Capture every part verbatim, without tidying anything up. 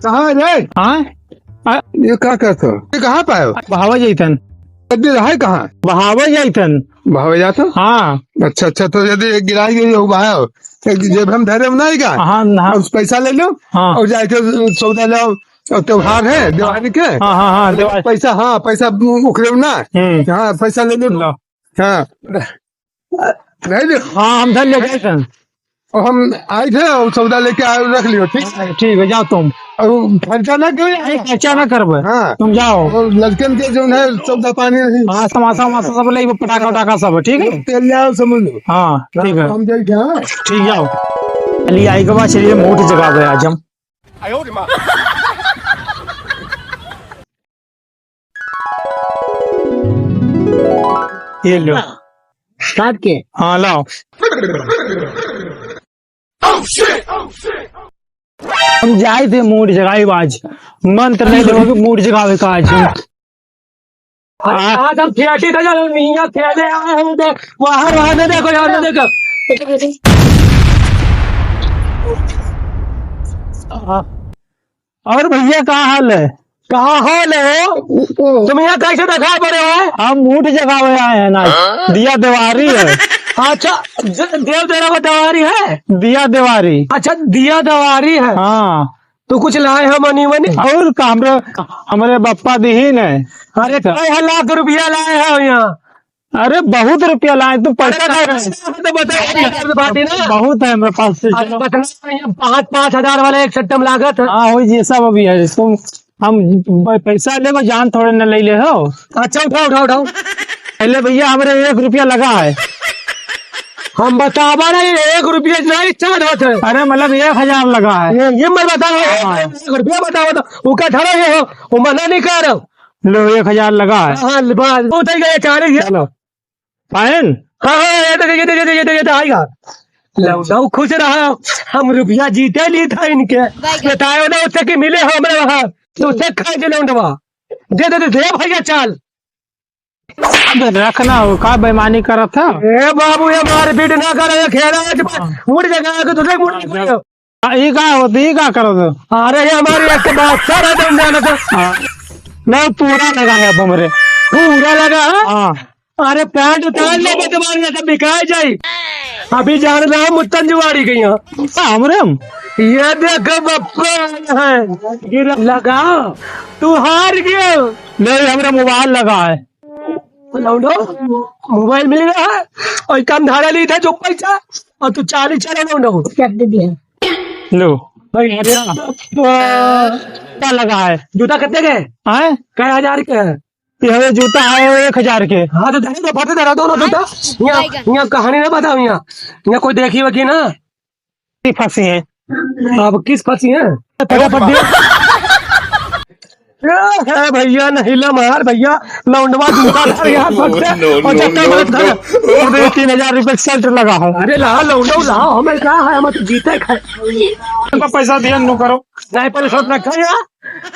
कहाँ रे? हाँ? आ, ये का कहत हो? ये कहाँ पे आयो? बहावे जाइतन। अभी रहा है कहाँ? बहावे जाइतन। बहावे जात हो? हाँ। अच्छा, अच्छा, तो यदि एक गिराई गई हो, बहाओ, एक जेब हम धरे ना आएगा। हाँ, हाँ। और पैसा ले लो। हाँ। और जाके सौदा लाओ। और त्योहार है दिवाली के। हाँ, हाँ, हाँ, दिवाली। पैसा, हाँ, पैसा उखरे ना। हम्म। हाँ, पैसा ले लो। लो। हाँ। नहीं ले। हाँ, हम धर ले गए थे। और हम आए थे और सौदा लेके आए, रख लियो, ठीक? हाँ, ठीक है, जाओ तुम। और खर्चा ना करो। नहीं, खर्चा ना करबे। हाँ। तुम जाओ। और लड़कन के जो है सौदा पानी नहीं। हाँ, समोसा वमोसा सब ले, पटाखा वटाखा सब, ठीक है? तेल ले आओ, समझ लो। हाँ, ठीक है। हम जाए क्या? ठीक, जाओ। चलिए, आई के बाद चलिए, मूड जगावे आज हम। ये लो। काट के? हाँ, लाओ। हम जाए थे मूड जगाई आज। मंत्र नहीं देखो कि मूड जगावे का आज। आज हम थिएटर का जाओ, मियाँ थिएटर आए हैं, देख, वहाँ, वहाँ ना देखो, यहाँ ना देखो। और भैया, का हाल है? का हाल है? तुम यहाँ कैसे दिखाई पड़े हो? हम मूड जगावे आए हैं ना। हाँ? दिया देवारी है। अच्छा, ज-, देव देवा देवारी है? दिया देवारी। अच्छा, दिया देवारी है। हाँ। तो कुछ लाए हो मनी वनी? और का, हमरे, हमरे बप्पा दिहिन है। अरे, कई लाख रुपया लाए हो यहाँ? अरे, बहुत रुपया लाए, तू पैसा अरे, दे रहे। तो बताओ, अरे, बात है ना। बहुत है मेरे पास से। अरे, बता, ये पाँच, पाँच हजार वाला एक सट्टम लागत है। हाँ, वही ये सब अभी है। तुम, हम ब-, पैसा लेबे, जान थोड़े न ले ले हो। अच्छा, उठाओ, उठाओ, उठाओ। पहले भैया, हमरे एक रुपया लगा है। हम बतावा नहीं, एक रुपया नहीं चार्ज होत है। अरे, मतलब, एक हजार लगा है। ये, ये मत बताओ, हाँ। एक रुपया बताओ तो, वो का ठहरा ये हो, वो मना नहीं कर रहा। लो, एक हजार लगा है। हाँ, हाँ, बस, वो तो गए, चार ही है। चलो। पायन? हाँ, हाँ, ये देखो, ये देखो, ये देखो, ये देखो, आएगा। लौंडा खुश रहा, हम रुपया जीते ली था इनके। बतायो ना, उससे कि मिले हो हमरे वहाँ, तो उससे खाए के लौंडवा। दे, दे, दे, दे भैया, चाल। अब रखना हो, का बेईमानी करत था? ए बाबू, ये मारपीट ना करो, ये खेला है, हाँ। मुड़ जगह है, तो तुझे मुड़ नहीं हाँ। आ, ई का होत, ई का करत हो? अरे, ये हमारे एक बादशाह रहते, हम जाना था। हाँ। नहीं, पूरा लगा है अब हमरे। पूरा लगा है? हाँ। अरे, पैंट उतार ले, मैं तुम्हारे यहाँ से बिकाए जाई। अभी जान रहा हूँ, मुत्तन जुआड़ी के यहाँ। हाँ, हमरे हम। ये देखो, बप्पा है। गिरा, लगा। तू हार गया। नहीं, हमरे मोबाइल लगा है। लौंडो, मोबाइल मिल रहा है और कम धारा ली था जो पैसा और तू चालीस चला लौंडो। क्या दे दिया? लो। भाई, अरे, क्या लगा है? जूता कितने के? हैं? कई हजार के है? ये हमें जूता है एक हजार के। हाँ, तो धरे दो, फटे धरा दो ना जूता। यहाँ, यहाँ कहानी ना बताओ यहाँ। यहाँ कोई देखी होगी ना? फंसी है। अब किस फंसी है? फटाफट दे। ए, है भैया, नहीं ला मार भैया, लौंडवा जूता धर यहाँ फंस गया। No, no, और चक्कर no, मत धर। no। और दे, तीन हजार रुपये शर्ट लगा है। अरे ला लौंडो ला, हमें क्या है, हम तो जीते खाए। हमको पैसा दिया, नो करो। नहीं, पहले शर्ट रखा है।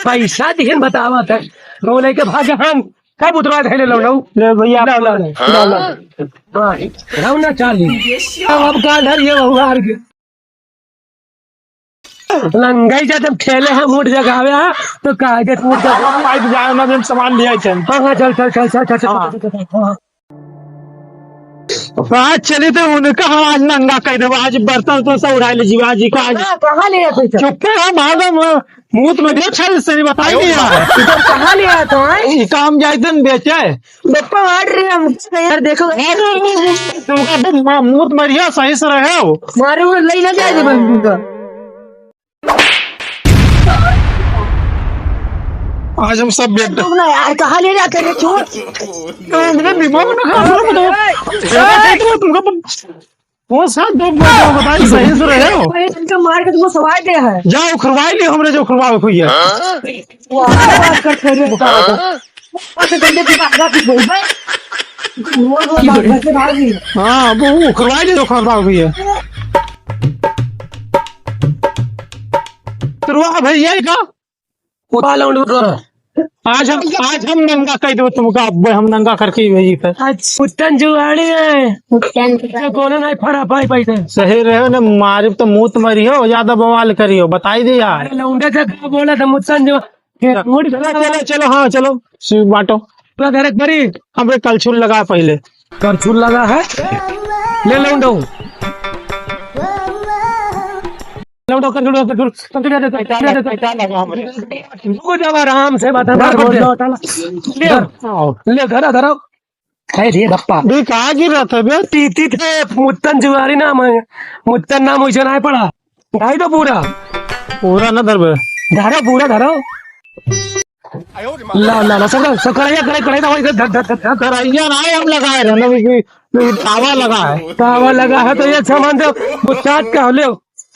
पैसा दिहन बतावा था। रो लेके भाग हम। कब उतरा थे ले लौंडो? ले भैया, ला, ला, ला। ला, ला। हाँ, रौना चाली। अब, अब काल धर ये बहु हार के। लंगई जा जब खेले हम उठ जगावे, हाँ, तो कहा के तू उठ जगावे। पाइप जाए ना, जब सामान लिया चल। हाँ, हाँ, चल, चल, चल, हाँ। चल, हाँ। आज चली तो उनका हम आज नंगा कर देबो, आज बर्तन तो सब उठा लीजिए, आज का आज। कहाँ, कहाँ ले आते थे? चुप्पे रहो, मार दो, मुंह में देख, छल से नहीं बताई नहीं यार। इधर कहाँ ले आते हो, हैं? ये काम जाए दिन बेचे। बप्पा मार रहे हैं हमसे यार, देखो। अरे, तुमका तो म-, मुंह मरिया सही से रहे हो। मारे वो ले ना जाए बंदूक का। आज हम सब बेड तुम ना यार, कहाँ ले जाते रे चोर? तुमका दिमाग ना खराब हो, बताओ। तुमका वो साथ दो, दो, दो बताई, सही से रहे हो। पहले इनका मार के तुमको सवार दिया है। जाओ, उखरवाई लियो हमरे जो उखरवावे को है। वो आगे बात कर, छोड़ दे। हाँ? अच्छा, गंदे की बात, बात बोल बे। वो, वो बात घर से भाग गई। हाँ, वो उखरवाई लियो जो उखरवावे को है। उखरवा भैया का? उठा लौंडो तोरा। आज हम, आज हम नंगा कर दो तुमका, अब हम नंगा करके ही भेजी थे। आज मुत्तन जुआड़ी है। मुत्तन जुआड़ी। तो कोनो नहीं फड़ा पाई पैसे। सही रहे ना, मारिब तो मूत मरी हो, ज्यादा बवाल करी हो, बताई दे यार। अरे लौंडे से का बोला था मुत्तन जो, ये चलो, मूड चलो, खराब चलो, है। चलो, हाँ, चलो, सी बाटो। पूरा घर एक बारी। हमरे कलछुल लगा पहले। कलछुल लगा है? ले लौंडो। लौंडो, कलछुल, कलछुल, कलछुल, कलछुल, कलछुल, कलछुल। रुको जब आराम से बात है, बात बोल लो, चलो। ले, आओ। ले, धरा, धरा। है रे बप्पा। बे, कहाँ गिर रहा था बे? तीती थे, मुत्तन जुआरी नाम है। मुत्तन नाम वैसे नहीं पड़ा। ढाई दो पूरा। पूरा ना धर बे। धरो पूरा, धरो। ला, ला, ला, सब, सब कढ़ाइया, कढ़ाई, कढ़ाई, कढ़ाई, धर, धर, धर, धर। कढ़ाइया ना हम लगाए रहे ना, ये, ये तावा लगा है। तावा लगा है तो ये सामान दे, मुत्ताज का हो ले।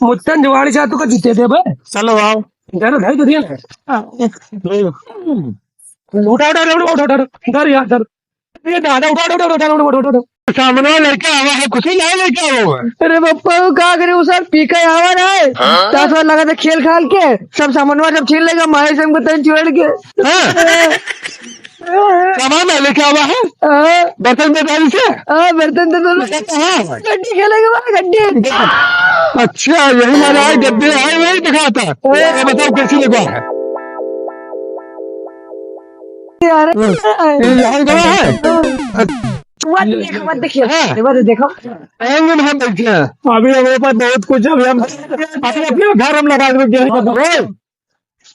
मुत्तन जुआरी से तू का जीते दे बे। चलो आओ। धरो, ढाई तो दिया ना। हाँ। ले लो। उठा, उठा, उठा, उठा, उठा, उठा। धर यार, धर। ये दादा, उठा, उठा, उठा। सामने लड़का आवा है, कुछ नहीं लड़का आवा है। अरे पप्पा, वो का करे, वो सर पी के आवा रहा है। हाँ? दस बार लगा था खेल खाल के, सब सामानवा सब छीन लेगा, मारे से हमको तन छोड़ के। हाँ? सामान है लेके आवा है? हाँ। बर्तन बेदारी से? हाँ, बर्तन तो दोनों। हाँ। गड्डी खेलेगा वहाँ, गड्डी। अच्छा, यही मारा है, गड्डी है, वही दिखाता। हाँ। ये बताओ कैसी लगा है? यार, ये यहाँ गवा है? मत देखो, मत देखिए। हाँ। मत देखो। आएंगे हम देखिए। अभी हमारे पास बहुत कुछ है, अभी हम अपने, अपने घर हम लगा देंगे।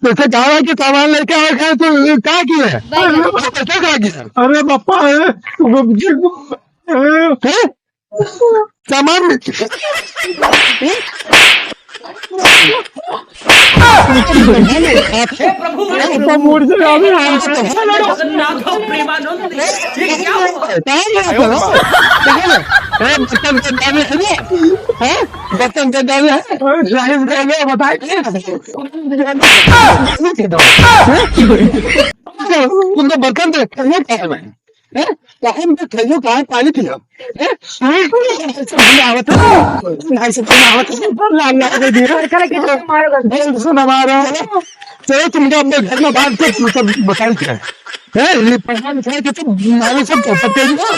जैसे गाँव के सामान लेके आए हैं तो ये क्या किए? कैसे क्या किए? अरे बप्पा, ए, ए, हैं? सामान में। हे प्रभु, हे तो मूड से ज्यादा है। जगन्नाथ प्रेमानंद, ये क्या हुआ? कहाँ गया था? कहाँ गया? ए, बर्तन के दाने है ना? हैं? बर्तन के दाने हैं? अरे, जाहिर से ये बताए थे। तुमको बर्तन दे, ये क्या है? हैं? काहे में खइयो, काहे पानी पियो? हैं? हाँ? नहीं समझ में आवत है। नहीं समझ में आवत है। लाल लाल के दिए। करे के तो मारो। नहीं सुन हमारा। चलो तुमको अपने घर में बांध के सब बताई क्या? हैं? ये पढ़ा लिखा के तो मारो सब चौपट कर दिया।